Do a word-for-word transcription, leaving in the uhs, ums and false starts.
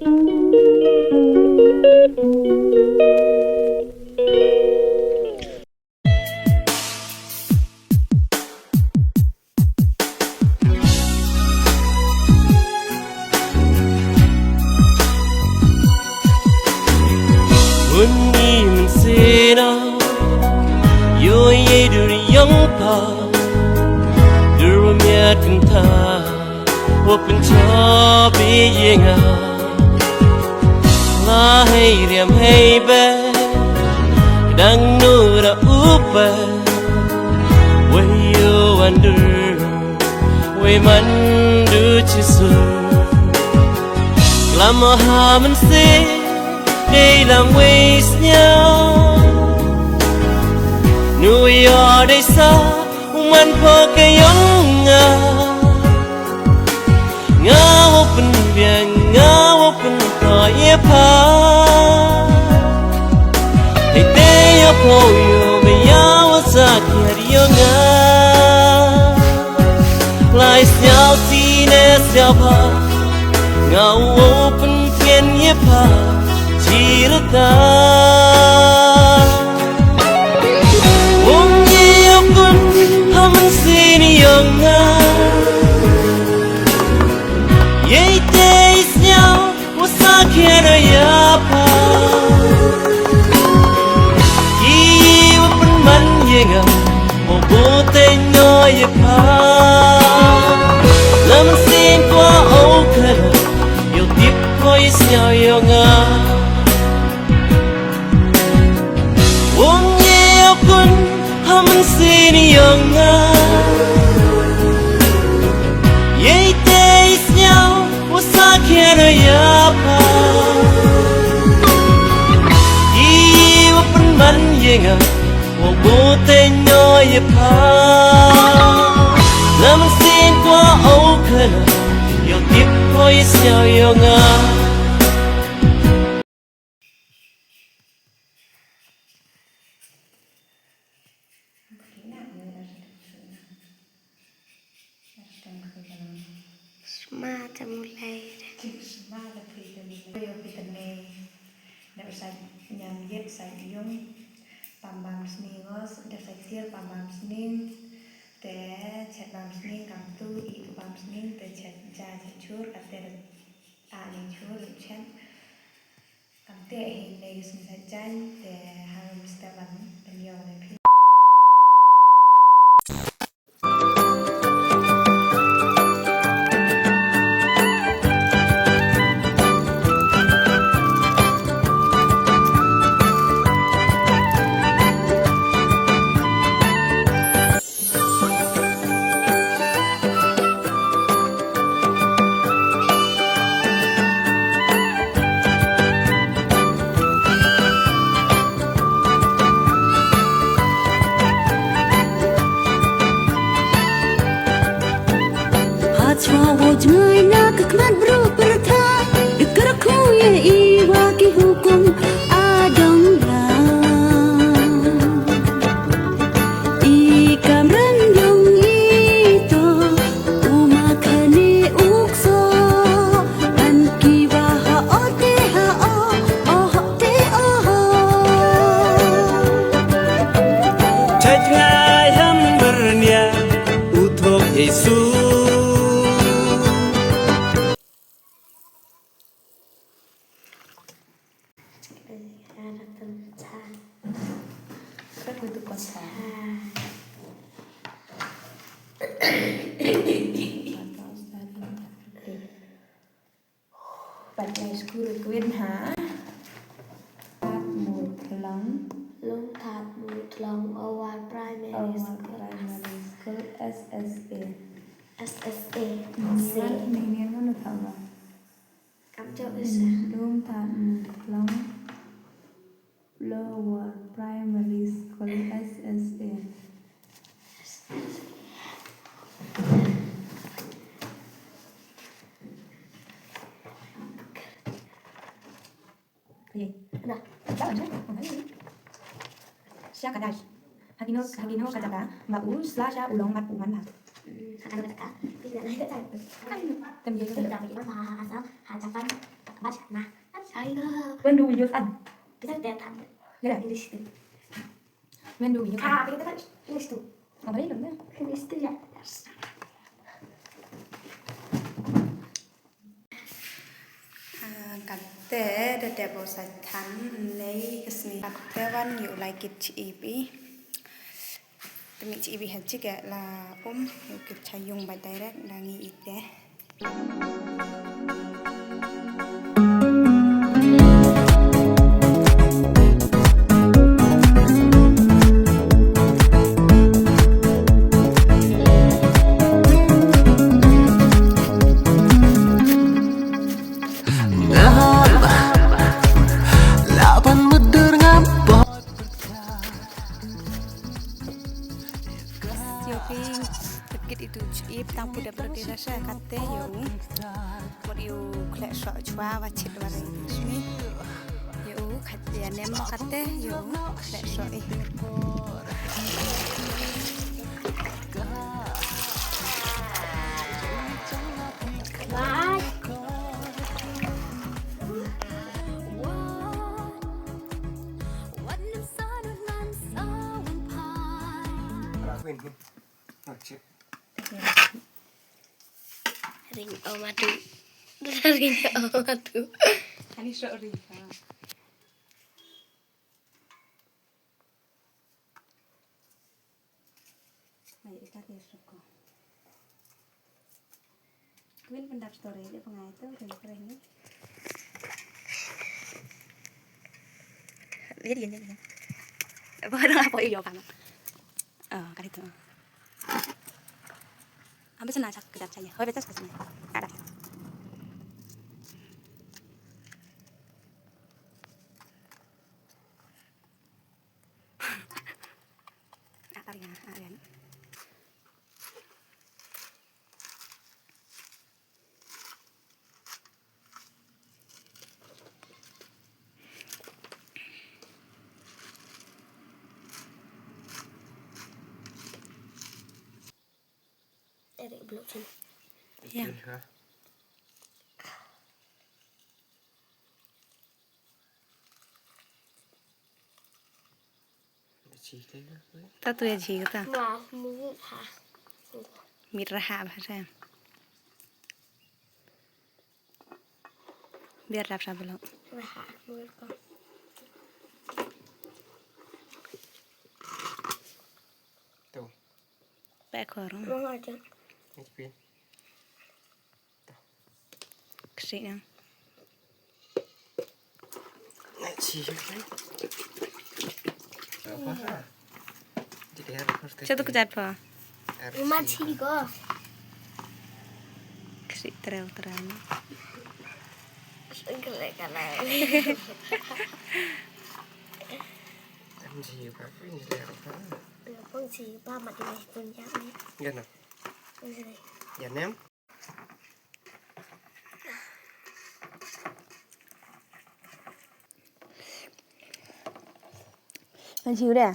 Bun i mynsiem, ïoh ïa dur ïong pa, dur miat kynta, wa pynjah ïa nga. La hei riam hei be, dang nura upa, wa ïoh wan dur. Wei man du Jisu. Lam ha mynsiem dei lam wei sñiaw. Nu ïoh dei sa u man pha ka ïong nga. Nga wa pynbiang, nga wa pyntoh ïa pha. Dei te ïa pha u ïoh ba ïa wa sa kiar ïa nga. Lai sñiaw sine sñiaw pha, nga u pyntian ïa pha, chi rta. Wong ïa kun ha mynsiem ïong nga. Ïa te sñiaw, u sa kiar ïa pha. Ki u pynman ïa nga, u bute ño ïa pha. Lam sin kwa o kara, ïoh tip ko i sñiaw ïa nga. Wong ïa kun ha mynsiem ïong nga. Ïa te i sñiaw, u sa kiar ïa pha. Ki u pynman ïa nga, u bute ño ïa pha. Lam sin kwa o kara, ïoh tip ko i sñiaw ïa nga. Shma ta mulai. Shma ta mulai. Yo pitane. Da sa nyam yet sa yung. Pam bam sning os, da sa tier pam bam sning. Te chet bam sning kam tu i tu bam sning te chet ja chet chur kate a ne chur chet. Kam te hi ne yus ni sa jan te ha Mister Ban ban yo ne phi. Hachwa wo jngai na ka khmat bru pyrtha, dikar khu ye i wa ki hukum adong la. I kamran yong i to, u ma khane u kso, an ki wa ha o te ha o, o ho te o ho. Chaj ngai ham bernia, u thok Yesu. Pat lai skul kwin ha. Thadmuthlong. Lum Thadmuthlong Lower Primary School. Primary School, S S A. S S A. Ni wan, ni nian ngan u thama. Kam jauh isa. Lum Thadmuthlong Lower Primary School, S S A. Oke. Dah. Dah, dah. Sha ka dai. Ha kino, ha kino ka jaka ba u sla sha u long mat u man la. Hmm, ha kano ka jaka? Phi kane ka jaka. Kan tem ye. Phi kane ka jaka ha Assam, ha Japan. What's up, Ma? I love. When do we use an? Kita dah tak. Ya, English tu. When do we use an? Ah, kita tak English tu. Apa ni namanya? English tu ya. Ah, kate da dep bok sa than nei ka sngi. Kate wan ïoh lai kit chi ipi. Te mih chi ipi ha jike la um ïoh kit cha yung bai direct da ngi ite. Ngam lah ban mudar ngam pot. Ïoh phi kit itu chi ip tang pu dep roti rasa kate ïoh. Mut ïoh khleh soh chwa wa chit wa rai smi. Ïoh khat ïa nem kate ïoh khleh soh ih. Ring o madu. Ring o madu. Ani so ring. Mai ita te suko. Kwin pendap story dia pengai tu ring kering ni. Dia dia dia. Apa ada apa iyo kan? Oh, kali tu. Ambil sana cak kejap saja. Hoi betas ke sana. Ada. Eric belum sini. Ya. Ta tu ya jhi ta. Nga mu ha. Mit raha ba sa. Biar rap sa belok. Raha mu ko. Tu. Pe korong. Mo aja. Ksik nang. Satu kejat pa. Rumah sini ko. Ksik terel terang. Gelek gelek. Em ji ba pun ji ba pa. Pun ji ba ma di pun ya ni. Gana. Ya nem. Ngan jiw deh.